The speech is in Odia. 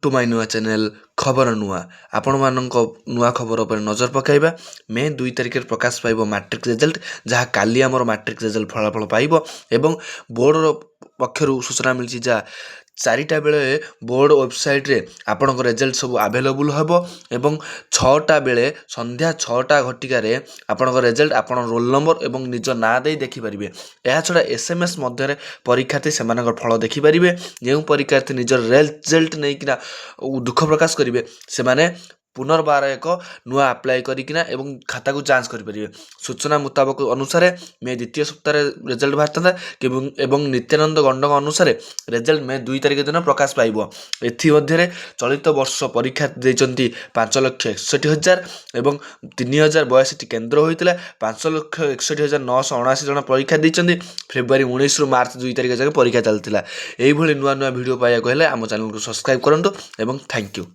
ଟୁ ମାଇ ନୂଆ ଚ୍ୟାନେଲ୍ ଖବର ନୂଆ। ଆପଣମାନଙ୍କ ନୂଆ ଖବର ଉପରେ ନଜର ପକାଇବା। ମେ 2 ତାରିଖରେ ପ୍ରକାଶ ପାଇବ ମାଟ୍ରିକ ରେଜଲ୍ଟ, ଯାହା କାଲି ଆମର ମାଟ୍ରିକ ରେଜଲ୍ଟ ଫଳାଫଳ ପାଇବ ଏବଂ ବୋର୍ଡ଼ର ପକ୍ଷରୁ ସୂଚନା ମିଳିଛି, ଯାହା 4ଟା ବେଳେ ବୋର୍ଡ଼ ୱେବସାଇଟ୍ରେ ଆପଣଙ୍କ ରେଜଲ୍ଟ ସବୁ ଆଭେଲେବୁଲ୍ ହେବ ଏବଂ 6ଟା ବେଳେ, ସନ୍ଧ୍ୟା 6ଟା ଘଟିକାରେ ଆପଣଙ୍କ ରେଜଲ୍ଟ ଆପଣ ରୋଲ୍ ନମ୍ବର ଏବଂ ନିଜ ନାଁ ଦେଇ ଦେଖିପାରିବେ। ଏହାଛଡ଼ା ଏସ୍ଏମ୍ଏସ୍ ମଧ୍ୟରେ ପରୀକ୍ଷାର୍ଥୀ ସେମାନଙ୍କର ଫଳ ଦେଖିପାରିବେ। ଯେଉଁ ପରୀକ୍ଷାର୍ଥୀ ନିଜର ରେଜଲ୍ଟ ନେଇକିନା ଦୁଃଖ ପ୍ରକାଶ କରିବେ, ସେମାନେ ପୁନର୍ବାର ଏକ ନୂଆ ଆପ୍ଲାଏ କରିକିନା ଏବଂ ଖାତାକୁ ଯାଞ୍ଚ କରିପାରିବେ। ସୂଚନା ମୁତାବକ ଅନୁସାରେ ମେ ଦ୍ୱିତୀୟ ସପ୍ତାହରେ ରେଜଲ୍ଟ ବାହାରିଥାନ୍ତା ଏବଂ ନିତ୍ୟାନନ୍ଦ ଗଣ୍ଡଙ୍କ ଅନୁସାରେ ରେଜଲ୍ଟ ମେ 2 ତାରିଖ ଦିନ ପ୍ରକାଶ ପାଇବ। ଏଥିମଧ୍ୟରେ ଚଳିତ ବର୍ଷ ପରୀକ୍ଷା ଦେଇଛନ୍ତି 5,61,000 ଏବଂ 3082ଟି କେନ୍ଦ୍ର ହୋଇଥିଲା। 5,61,979 ଜଣ ପରୀକ୍ଷା ଦେଇଛନ୍ତି। ଫେବୃଆରୀ 19ରୁ ମାର୍ଚ୍ଚ 2 ତାରିଖ ଯାଏଁ ପରୀକ୍ଷା ଚାଲିଥିଲା। ଏଇଭଳି ନୂଆ ନୂଆ ଭିଡ଼ିଓ ପାଇବାକୁ ହେଲେ ଆମ ଚ୍ୟାନେଲକୁ ସବସ୍କ୍ରାଇବ୍ କରନ୍ତୁ ଏବଂ thank you.